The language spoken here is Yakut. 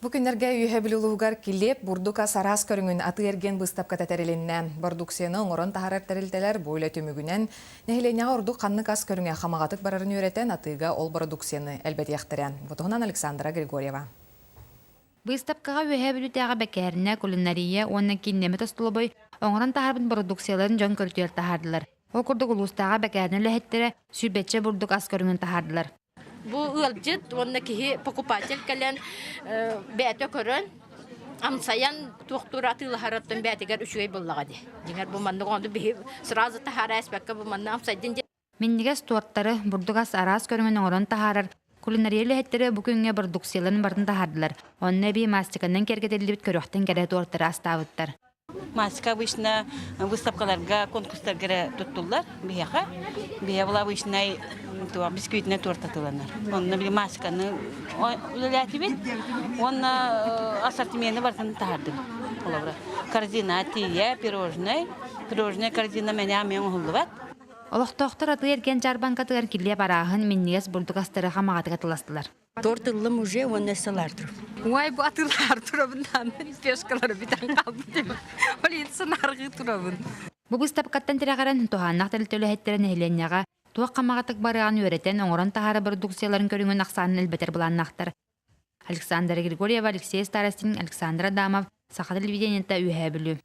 Бу күннэргэ Үөһэ Бүлүү улууһугар килиэп, бурдук ас араас көрүҥүн атыы-эргиэн быыстапката тэрилиннэ. Бородууксуйаны оҥорон таһаарар тэрилтэлэр бу үлэ түмүгүнэн нэһилиэнньэҕэ ордук ханнык ас көрүҥэ хамаҕатык барарын үөрэтэн атыыга ол бородууксуйаны элбэтиэхтэрэ. Бу туһунан Александра Григорьева. Быыстапкаҕа Үөһээ Бүлүүтээҕи бэкээринэ, кулинария уонна кииннэммит остолобуой оҥорон таһаарбыт бородууксуйаларын дьон көрүтүгэр таһаардылар. Ол курдук улуустааҕы бэкээринэ үлэһиттэрэ сүүрбэччэ бурдук ас көрүҥүн таһаардылар. Бу ыалдьыт уонна киһи покупатель кэлэн бэйэтэ көрөн, амсайан туохтуур атыылаһарыттан бэйэтигэр үчүгэй буоллаҕа дии. Дьиҥэр бу маннык ону биһи сразу таһаара эспэккэ бу манна амсайдын диэн. Минньигэс туортары, бурдук ас араас көрүҥүн оҥорон таһаарар кулинария үлэһиттэрэ бу күҥҥэ бородууксуйаларын барытын таһаардылар. Онно эбии мастиканан киэргэтиллибит көрүөхтэн кэрэ туортары астаабыттар. Маска обычно выставкаларга, конкурстарга эрэ туттуллар биһиэхэ. Биһиэхэ была обычнай бисквитинэй торт атыыланар. Онно били масканы үлэлээтибит уонна ассортимены барытын таһаардыбыт. Холобура, корзина тиийэ, пирожное, пирожное корзина мэнэ амыйан оҥоһуллубат. Олохтоохтор атыы-эргиэн дьаарбаҥкатыгар килиэп арааһын, минньигэс бурдук астары хамаҕатык атыыластылар. Торт ыллым уже уонна сылаар турабын. Уай бу атыылаар турабын дааны пешкалары бүтэн хаалбытым. Ол иһин санаарҕыы турабын. Бу быыстапкаттан тирэҕирэн, туһааннаах тэрилтэ үлэһиттэрэ нэһилиэнньэҕэ туох хамаҕатык барыаҕын үөрэтэн, оҥорон таһаарар бородууксуйаларын көрүҥүн ахсаанын элбэтэр былааннаахтар. Александра Григорьева, Алексей Старостин, Александр Адамов, Саха телевидениета, Үөһээ Бүлүү.